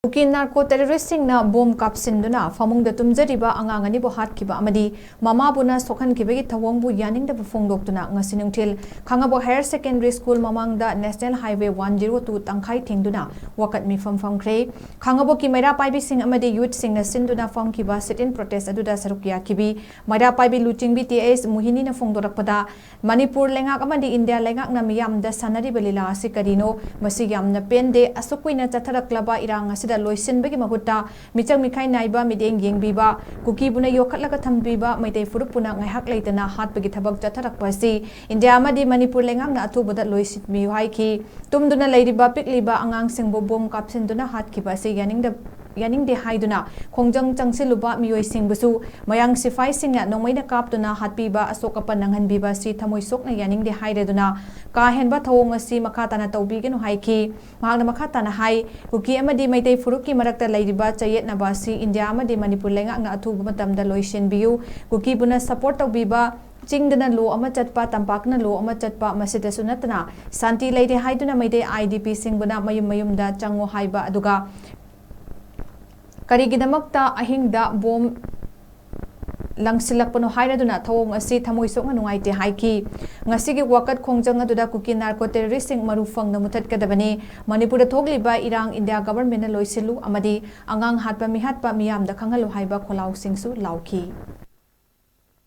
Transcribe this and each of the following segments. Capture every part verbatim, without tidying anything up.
ꯀꯨꯀꯤ narco ꯇꯦꯔꯣꯔꯤꯁꯁꯤꯡꯅ bomb ꯀꯥꯞꯁꯤꯟꯗꯨꯅ ꯐꯃꯨꯡꯗ ꯇꯨꯝꯖꯔꯤꯕ ꯑꯉꯥꯡ ꯑꯅꯤꯕꯨ ꯍꯥꯠꯈꯤꯕ ꯑꯃꯗꯤ ꯃꯃꯥꯕꯨꯅ ꯁꯣꯛꯍꯟꯈꯤꯕꯒꯤ ꯊꯧꯑꯣꯡꯕꯨ ꯌꯥꯅꯤꯡꯗꯕ ꯐꯣꯡꯗꯣꯛꯇꯨꯅ ꯉꯁꯤ ꯅꯨꯡꯊꯤꯜ ꯈꯥꯡꯉꯕꯣꯛ ꯍꯥꯌꯔ ꯁꯦꯀꯦꯟꯗꯔꯤ ꯁ꯭ꯀꯨꯜ ꯃꯃꯥꯡꯗ national highway one zero two ꯇꯪꯈꯥꯏ ꯊꯤꯡꯗꯨꯅ ꯋꯥꯀꯠ ꯃꯤꯐꯝ ꯐꯝꯈ꯭ꯔꯦ꯫ ꯈꯥꯡꯉꯕꯣꯛꯀꯤ ꯃꯩꯔꯥ ꯄꯥꯏꯕꯤꯁꯤꯡ ꯑꯃꯗꯤ ꯌꯨꯠꯁꯤꯡꯅ ꯁꯤꯟꯗꯨꯅ ꯐꯝꯈꯤꯕ ꯁꯤꯠ ꯏꯟ ꯄ꯭ꯔꯣꯇꯦꯁ ꯑꯗꯨꯗ ꯁꯔꯨꯛ ꯌꯥꯈꯤꯕꯤ ꯃꯩꯔꯥ ꯄꯥꯏꯕꯤ ꯂꯨꯆꯤꯡꯕꯤ ꯇꯤ ꯑꯦꯁ ꯃꯣꯍꯤꯅꯤꯅ ꯐꯣꯡꯗꯣꯔꯛꯄꯗ, ꯃꯅꯤꯄꯨꯔ ꯂꯩꯉꯥꯛ ꯑꯃꯗꯤ ꯏꯟꯗꯤꯌꯥ ꯂꯩꯉꯥꯛꯅ ꯃꯤꯌꯥꯝꯗ ꯁꯥꯟꯅꯔꯤꯕ ꯂꯤꯂꯥ ꯑꯁꯤ ꯀꯔꯤꯅꯣ? ꯃꯁꯤ ꯌꯥꯝꯅ ꯄꯦꯟꯗꯦ꯫ ꯑꯁꯨꯛ ꯀꯨꯏꯅ ꯆꯠꯊꯔꯛꯂꯕ ꯏꯔꯥꯡ ꯑꯁꯤꯗ ꯂꯣꯏꯁꯤꯟꯕꯒꯤ ꯃꯍꯨꯠꯇ ꯃꯤꯆꯪ ꯃꯤꯈꯥꯏ ꯅꯥꯏꯕ ꯃꯤꯠꯌꯦꯡ ꯌꯦꯡꯕꯤꯕ, ꯀꯨꯀꯤꯕꯨꯅ ꯌꯣꯛꯈꯠꯂꯒ ꯊꯝꯕꯤꯕ, ꯃꯩꯇꯩ ꯐꯨꯔꯨꯞꯄꯨꯅ ꯉꯥꯏꯍꯥꯛ ꯂꯩꯇꯅ ꯍꯥꯠꯄꯒꯤ ꯊꯕꯛ ꯆꯠꯊꯔꯛꯄ ꯑꯁꯤ ꯏꯟꯗꯤꯌꯥ ꯑꯃꯗꯤ ꯃꯅꯤꯄꯨꯔ ꯂꯩꯉꯥꯛꯅ ꯑꯊꯨꯕꯗ ꯂꯣꯏꯁꯤꯟꯕꯤꯌꯨ ꯍꯥꯏꯈꯤ꯫ ꯇꯨꯝꯗꯨꯅ ꯂꯩꯔꯤꯕ ꯄꯤꯛꯂꯤꯕ ꯑꯉꯥꯡꯁꯤꯡꯕꯨ ꯕꯣꯝ ꯀꯥꯞꯁꯤꯟꯗꯨꯅ ꯍꯥꯠꯈꯤꯕ ꯑꯁꯤ ꯌꯥꯅꯤꯡꯗ-, ꯌꯥꯅꯤꯡꯗꯦ ꯍꯥꯏꯗꯨꯅ ꯈꯣꯡꯖꯪ ꯆꯪꯁꯤꯜꯂꯨꯕ ꯃꯤꯑꯣꯏꯁꯤꯡꯕꯨꯁꯨ ꯃꯌꯥꯡ ꯁꯤꯐꯥꯏꯁꯤꯡꯅ ꯅꯣꯡꯃꯩꯅ ꯀꯥꯞꯇꯨꯅ ꯍꯥꯠꯄꯤꯕ, ꯑꯁꯣꯛ ꯑꯄꯟ ꯅꯪꯍꯟꯕꯤꯕ ꯑꯁꯤ ꯊꯃꯣꯏ ꯁꯣꯛꯅ ꯌꯥꯅꯤꯡꯗꯦ ꯍꯥꯏꯔꯗꯨꯅ ꯀꯥ ꯍꯦꯟꯕ ꯊꯧꯑꯣꯡ ꯑꯁꯤ ꯃꯈꯥ ꯇꯥꯅ ꯇꯧꯕꯤꯒꯅꯨ ꯍꯥꯏꯈꯤ꯫ ꯃꯍꯥꯛꯅ ꯃꯈꯥ ꯇꯥꯅ ꯍꯥꯏ, ꯀꯨꯀꯤ ꯑꯃꯗꯤ ꯃꯩꯇꯩ ꯐꯨꯔꯨꯞꯀꯤ ꯃꯔꯛꯇ ꯂꯩꯔꯤꯕ ꯆꯌꯦꯠꯅꯕ ꯑꯁꯤ ꯏꯟꯗꯤꯌꯥ ꯑꯃꯗꯤ ꯃꯅꯤꯄꯨꯔ ꯂꯩꯉꯥꯛꯅ ꯑꯊꯨꯕ ꯃꯇꯝꯗ ꯂꯣꯏꯁꯤꯟꯕꯤꯌꯨ꯫ ꯀꯨꯀꯤꯕꯨꯅ ꯁꯄꯣꯔꯠ ꯇꯧꯕꯤꯕ, ꯆꯤꯡꯗꯅ ꯂꯣ ꯑꯃ ꯆꯠꯄ, ꯇꯝꯄꯥꯛꯅ ꯂꯣ ꯑꯃ ꯆꯠꯄ, ꯃꯁꯤꯗꯁꯨ ꯅꯠꯇꯅ ꯁꯥꯟꯇꯤ ꯂꯩꯔꯦ ꯍꯥꯏꯗꯨꯅ ꯃꯩꯇꯩ ꯑꯥꯏ ꯗꯤ ꯄꯤꯁꯤꯡꯕꯨꯅ ꯃꯌꯨꯝ ꯃꯌꯨꯝꯗ ꯆꯪꯉꯨ ꯍꯥꯏꯕ, ꯑꯗꯨꯒ ꯀꯔꯤꯒꯤꯗꯃꯛꯇ ꯑꯍꯤꯡꯗ ꯕꯣꯝ ꯂꯪꯁꯤꯜꯂꯛꯄꯅꯣ ꯍꯥꯏꯔꯗꯨꯅ ꯊꯧꯑꯣꯡ ꯑꯁꯤ ꯊꯃꯣꯏ ꯁꯣꯛꯅ ꯅꯨꯡꯉꯥꯏꯇꯦ ꯍꯥꯏꯈꯤ꯫ ꯉꯁꯤꯒꯤ ꯋꯥꯀꯠ ꯈꯣꯡꯖꯪ ꯑꯗꯨꯗ ꯀꯨꯀꯤ ꯅꯥꯔꯀꯣ ꯇꯦꯔꯣꯔꯤꯁꯁꯤꯡ ꯃꯔꯨ ꯐꯪꯅ ꯃꯨꯊꯠꯀꯗꯕꯅꯤ꯫ ꯃꯅꯤꯄꯨꯔꯗ ꯊꯣꯛꯂꯤꯕ ꯏꯔꯥꯡ ꯏꯟꯗꯤꯌꯥ ꯒꯚꯔꯟꯃꯦꯟꯠꯅ ꯂꯣꯏꯁꯤꯜꯂꯨ ꯑꯃꯗꯤ ꯑꯉꯥꯡ ꯍꯥꯠꯄ, ꯃꯤꯍꯥꯠꯄ ꯃꯤꯌꯥꯝꯗ ꯈꯪꯍꯜꯂꯨ ꯍꯥꯏꯕ ꯈꯣꯜꯂꯥꯎꯁꯤꯡꯁꯨ ꯂꯥꯎꯈꯤ꯫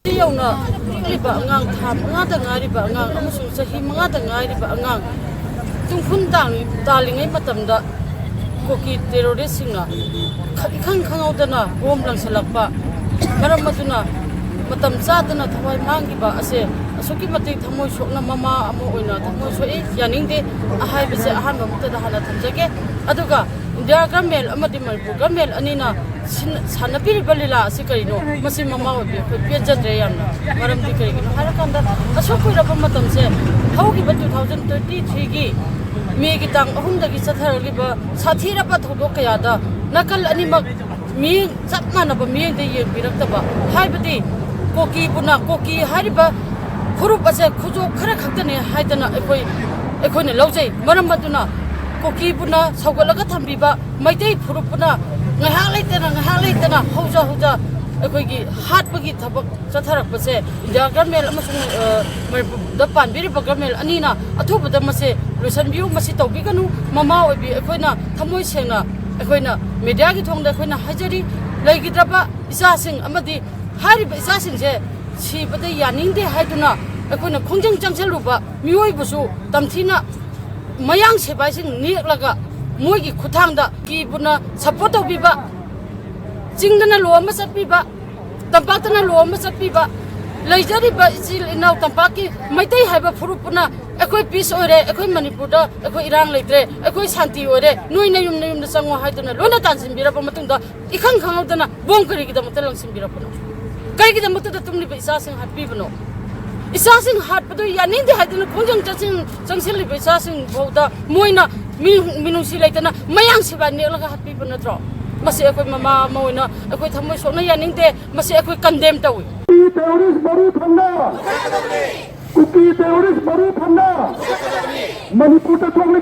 ꯍꯧꯖꯤꯛ ꯌꯧꯅ ꯄꯤꯛꯂꯤꯕ ꯑꯉꯥꯡ, ꯊꯥ ꯃꯉꯥꯗ ꯉꯥꯏꯔꯤꯕ ꯑꯉꯥꯡ ꯑꯃꯁꯨꯡ ꯆꯍꯤ ꯃꯉꯥꯗ ꯉꯥꯏꯔꯤꯕ ꯑꯉꯥꯡ ꯇꯨꯡꯈꯨꯟ ꯇꯥꯡ-, ꯇꯥꯜꯂꯤꯉꯩ ꯃꯇꯝꯗ ꯀꯨꯀꯤ ꯇꯦꯔꯣꯔꯤꯁꯁꯤꯡꯅ ꯈ-, ꯏꯈꯪ ꯈꯪꯍꯧꯗꯅ ꯕꯣꯝ ꯂꯪꯁꯤꯜꯂꯛꯄ ꯃꯔꯝ ꯑꯗꯨꯅ ꯃꯇꯝ ꯆꯥꯗꯅ ꯊꯋꯥꯏ ꯃꯥꯡꯈꯤꯕ ꯑꯁꯦ ꯑꯁꯨꯛꯀꯤ ꯃꯇꯤꯛ ꯊꯃꯣꯏ ꯁꯣꯛꯅ ꯃꯃꯥ ꯑꯃ ꯑꯣꯏꯅ ꯊꯃꯣꯏ ꯁꯣꯛꯏ, ꯌꯥꯅꯤꯡꯗꯦ ꯍꯥꯏꯕꯁꯦ ꯑꯍꯥꯟꯕ ꯃꯛꯇꯗ ꯍꯥꯟꯅ ꯊꯝꯖꯒꯦ꯫ ꯑꯗꯨꯒ ꯏꯟꯗꯤꯌꯥ ꯒꯚꯔꯟꯃꯦꯟꯠ ꯑꯃꯗꯤ ꯃꯅꯤꯄꯨꯔ ꯒꯚꯔꯟꯃꯦꯟꯠ ꯑꯅꯤꯅ ꯁꯤꯟ-, ꯁꯥꯟꯅꯕꯤꯔꯤꯕ ꯂꯤꯂꯥ ꯑꯁꯤ ꯀꯔꯤꯅꯣ? ꯃꯁꯤ ꯃꯃꯥ ꯑꯣꯏꯕꯤ ꯑꯩꯈꯣꯏ ꯄꯦꯟꯖꯗ꯭ꯔꯦ ꯌꯥꯝꯅ꯫ ꯃꯔꯝꯗꯤ ꯀꯔꯤꯒꯤꯅꯣ ꯍꯥꯏꯔꯀꯥꯟꯗ, ꯑꯁꯨꯛ ꯀꯨꯏꯔꯕ ꯃꯇꯝꯁꯦ, ꯍꯧꯈꯤꯕ two thousand twenty three ꯒꯤ ꯃꯦꯒꯤ ꯇꯥꯡ ꯑꯍꯨꯝꯗꯒꯤ ꯆꯠꯊꯔꯛꯂꯤꯕ ꯁꯥꯊꯤꯔꯕ ꯊꯧꯗꯣꯛ ꯀꯌꯥꯗ ꯅꯥꯀꯜ ꯑꯅꯤꯃꯛ ꯃꯤꯠꯌꯦꯡ, ꯆꯞ ꯃꯥꯟꯅꯕ ꯃꯤꯠꯌꯦꯡꯗ ꯌꯦꯡꯕꯤꯔꯛꯇꯕ, ꯍꯥꯏꯕꯗꯤ ꯀꯣꯀꯤꯕꯨꯅ, ꯀꯣꯀꯤ ꯍꯥꯏꯔꯤꯕ ꯐꯨꯔꯨꯞ ꯑꯁꯦ ꯈꯨꯖꯣꯞ ꯈꯔ ꯈꯛꯇꯅꯦ ꯍꯥꯏꯗꯅ ꯑꯩꯈꯣꯏ, ꯑꯩꯈꯣꯏꯅ ꯂꯧꯖꯩ꯫ ꯃꯔꯝ ꯑꯗꯨꯅ ꯀꯨꯀꯤꯕꯨꯅ ꯁꯧꯒꯠꯂꯒ ꯊꯝꯕꯤꯕ ꯃꯩꯇꯩ ꯐꯨꯔꯨꯞꯄꯨꯅ ꯉꯥꯏꯍꯥꯛ ꯂꯩꯇꯅ, ꯉꯥꯏꯍꯥꯛ ꯂꯩꯇꯅ ꯍꯧꯖ ꯍꯧꯖ ꯑꯩꯈꯣꯏꯒꯤ ꯍꯥꯠꯄꯒꯤ ꯊꯕꯛ ꯆꯠꯊꯔꯛꯄꯁꯦ ꯏꯟꯗꯤꯌꯥ ꯒꯔꯃꯦꯟ ꯑꯃꯁꯨꯡ, ꯑ, ꯃꯅꯤꯄꯨꯔꯗ ꯄꯥꯟꯕꯤꯔꯤꯕ ꯒꯔꯃꯦꯟ ꯑꯅꯤꯅ ꯑꯊꯨꯕꯗ ꯃꯁꯦ ꯂꯣꯏꯁꯤꯟꯕꯤꯌꯨ꯫ ꯃꯁꯤ ꯇꯧꯕꯤꯒꯅꯨ꯫ ꯃꯃꯥ ꯑꯣꯏꯕꯤ ꯑꯩꯈꯣꯏꯅ ꯊꯃꯣꯏ ꯁꯦꯡꯅ ꯑꯩꯈꯣꯏꯅ ꯃꯦꯗꯤꯌꯥꯒꯤ ꯊꯣꯡꯗ ꯑꯩꯈꯣꯏꯅ ꯍꯥꯏꯖꯔꯤ, ꯂꯩꯈꯤꯗ꯭ꯔꯕ ꯏꯆꯥꯁꯤꯡ ꯑꯃꯗꯤ ꯍꯥꯏꯔꯤꯕ ꯏꯆꯥꯁꯤꯡꯁꯦ ꯁꯤꯕꯗ ꯌꯥꯅꯤꯡꯗꯦ ꯍꯥꯏꯗꯨꯅ ꯑꯩꯈꯣꯏꯅ ꯈꯣꯡꯖꯪ ꯆꯪꯁꯤꯜꯂꯨꯕ ꯃꯤꯑꯣꯏꯕꯨꯁꯨ ꯇꯝꯊꯤꯅ ꯃꯌꯥꯡ ꯁꯤꯐꯥꯏꯁꯤꯡ ꯅꯦꯛꯂꯒ ꯃꯣꯏꯒꯤ ꯈꯨꯠꯊꯥꯡꯗ ꯀꯤꯕꯨꯅ ꯁꯞꯄꯣꯔꯠ ꯇꯧꯕꯤꯕ, ꯆꯤꯡꯗꯅ ꯂꯣ ꯑꯃ ꯆꯠꯄꯤꯕ, ꯇꯝꯄꯥꯛꯇꯅ ꯂꯣ ꯑꯃ ꯆꯠꯄꯤꯕ, ꯂꯩꯖꯔꯤꯕ ꯏꯆꯤꯜ ꯏꯅꯥꯎ ꯇꯝꯄꯥꯛꯀꯤ ꯃꯩꯇꯩ ꯍꯥꯏꯕ ꯐꯨꯔꯨꯞ ꯄꯨꯟꯅ ꯑꯩꯈꯣꯏ ꯄꯤꯁ ꯑꯣꯏꯔꯦ, ꯑꯩꯈꯣꯏ ꯃꯅꯤꯄꯨꯔꯗ ꯑꯩꯈꯣꯏ ꯏꯔꯥꯡ ꯂꯩꯇ꯭ꯔꯦ, ꯑꯩꯈꯣꯏ ꯁꯥꯟꯇꯤ ꯑꯣꯏꯔꯦ, ꯅꯣꯏ ꯅꯌꯨꯝ ꯅꯌꯨꯝꯗ ꯆꯪꯉꯣ ꯍꯥꯏꯗꯨꯅ ꯂꯣꯏꯅ ꯇꯥꯟꯁꯤꯟꯕꯤꯔꯕ ꯃꯇꯨꯡꯗ ꯏꯈꯪ ꯈꯪꯍꯧꯗꯅ ꯕꯣꯝ ꯀꯔꯤꯒꯤꯗꯃꯛꯇ ꯂꯪꯁꯤꯟꯕꯤꯔꯛꯄꯅꯣ? ꯀꯔꯤꯒꯤꯗꯃꯛꯇꯗ ꯇꯨꯝꯂꯤꯕ ꯏꯆꯥꯁꯤꯡ ꯍꯥꯠꯄꯤꯕꯅꯣ? ꯏꯆꯥꯁꯤꯡ ꯍꯥꯠꯄꯗꯨ ꯌꯥꯅꯤꯡꯗꯦ ꯍꯥꯏꯗꯨꯅ ꯈꯣꯡꯖꯪ ꯆꯠꯁꯤꯟ ꯆꯪꯁꯤꯜꯂꯤꯕ ꯏꯆꯥꯁꯤꯡ ꯐꯥꯎꯗ ꯃꯣꯏꯅ ꯃꯤꯅꯨꯡ-, ꯃꯤꯅꯨꯡꯁꯤ ꯂꯩꯇꯅ ꯃꯌꯥꯡ ꯁꯤꯕꯥꯏ ꯅꯦꯛꯂꯒ ꯍꯥꯠꯄꯤꯕ ꯅꯠꯇ꯭ꯔꯣ? ꯃꯁꯤ ꯑꯩꯈꯣꯏ ꯃꯃꯥ ꯑꯃ ꯑꯣꯏꯅ ꯑꯩꯈꯣꯏ ꯊꯃꯣꯏ ꯁꯣꯛꯅ ꯌꯥꯅꯤꯡꯗꯦ꯫ ꯃꯁꯤ ꯑꯩꯈꯣꯏ ꯀꯟꯗꯦꯝ ꯇꯧꯏ꯫ ꯀꯨꯀꯤ ꯇꯦꯔꯣꯔꯤꯁ ꯃꯔꯨ ꯐꯪꯅ, ꯀꯨꯀꯤ ꯇꯦꯔꯣꯔꯤꯁ ꯃꯔꯨ ꯐꯪꯅ ꯃꯅꯤꯄꯨꯔꯗ ꯊꯣꯛꯂꯤ꯫